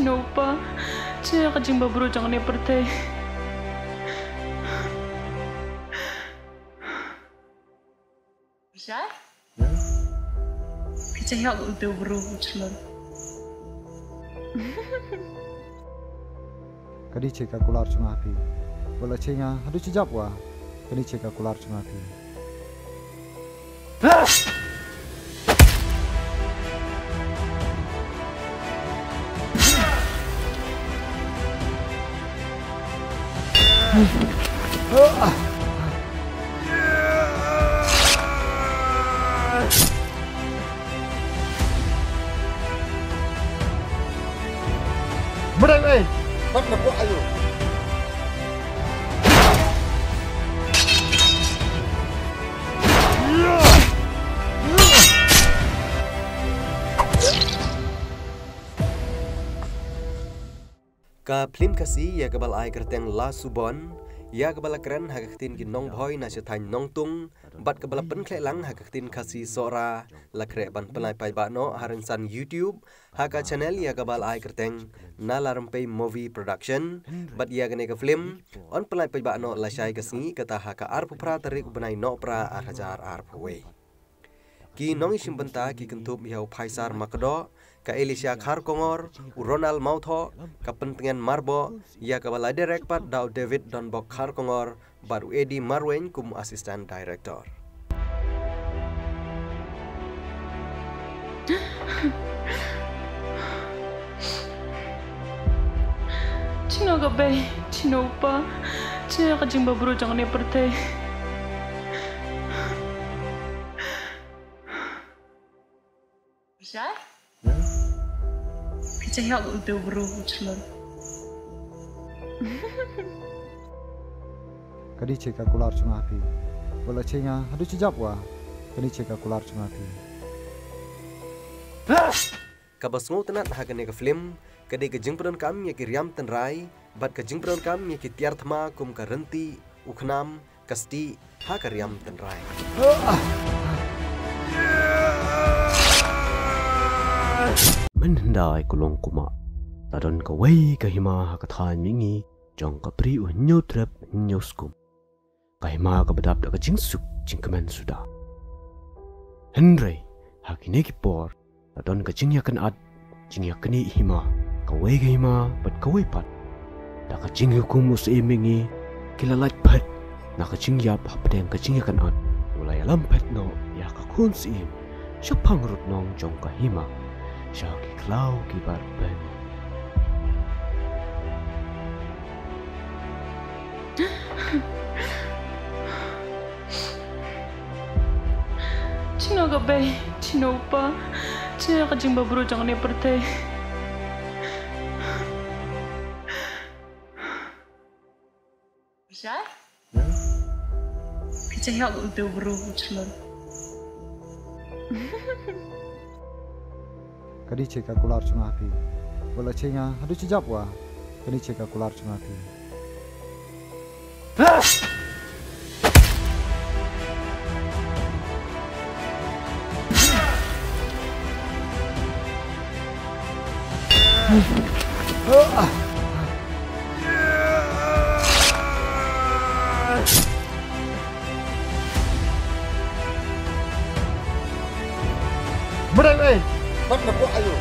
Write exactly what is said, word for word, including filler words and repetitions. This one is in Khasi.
Chino pa, che ka jingbabru jong ne pyrthei. Jai? Ka jingïap u deu bru u chlon. Ka dei che ka kular jong nga ha phi. Wala che nga haduh chijap wa. Ka dei che ka kular jong nga ha phi. Mreng ei, bat na ko ayo. Ka phlim Khasi ïa kaba la ai kyrteng La Subon, ïa kaba la kren ha ka ktien ki nongbhoi na shathain Nongtung, bad kaba la pynkhleh lang ha ka ktien Khasi Sohra, la khreh ban pynlait paidbah noh ha rynsan YouTube, ha ka channel ïa kaba la ai kyrteng Na La Rympei Movie Production, bad ïa kane ka phlim yn pynlait paidbah noh lashai ka sngi, kata ha ka arphew phra tarik u bnai Nohprah ar hajar arphew wei. Ki nongïashim bynta ki kynthup ïa u Phaisar Makdoh, ka Elisha Kharkongor, u Ronald Mawthoh, ka Pyntngen Marboh, ïa kaba la direct pat da u David Donbok Kharkongor, bad u Eddie Marwein kum assistant director. Chino ka bei, chino pa, che ka jingbabru jong ne pyrthei. Jai? Ka jingïap u deu bru u chlon. Ka dei che ka kular jong nga ha phi. Wala che nga haduh chijap wa. Ka dei che ka kular jong nga ha phi. Kaba sngewtynnat ha kane ka phlim, ka dei ka jingpyndonkam ïa ki riam tynrai, bad ka jingpyndonkam ïa ki tiar thma kum ka rynti, u khnam, ka stieh, ha ka riam tynrai. Mynhyndai ka long kumba la don kawei ka hima ha ka thaiñ mihngi jong ka Bri u Hynñiewtrep Hynñiewskum. Ka hima kaba dap da ka jingsuk jingkmen suda. Hynrei ha kine ki por la don ka jingïakynad, jingïaknieh hima, kawei ka hima bad kawei pat. Da ka jingïahukum u syiem mihngi, ki la lait phet na ka jingïap hapdeng ka jingïakynad. U la ïalam phet noh ïa ka khun syiem shaphang rud nong jong ka hima, sha ki khlaw kiba rben. Chino ka bei, chino pa, che ka jingbabru jong ne pyrthei. Jai? Ka jingïap u deu bru u chlon. Ka dei che ka kular jong nga ha phi. Wala che nga haduh chijap wa. Ka dei che ka kular jong nga ha phi. Mreng ei, bat na ko ayo.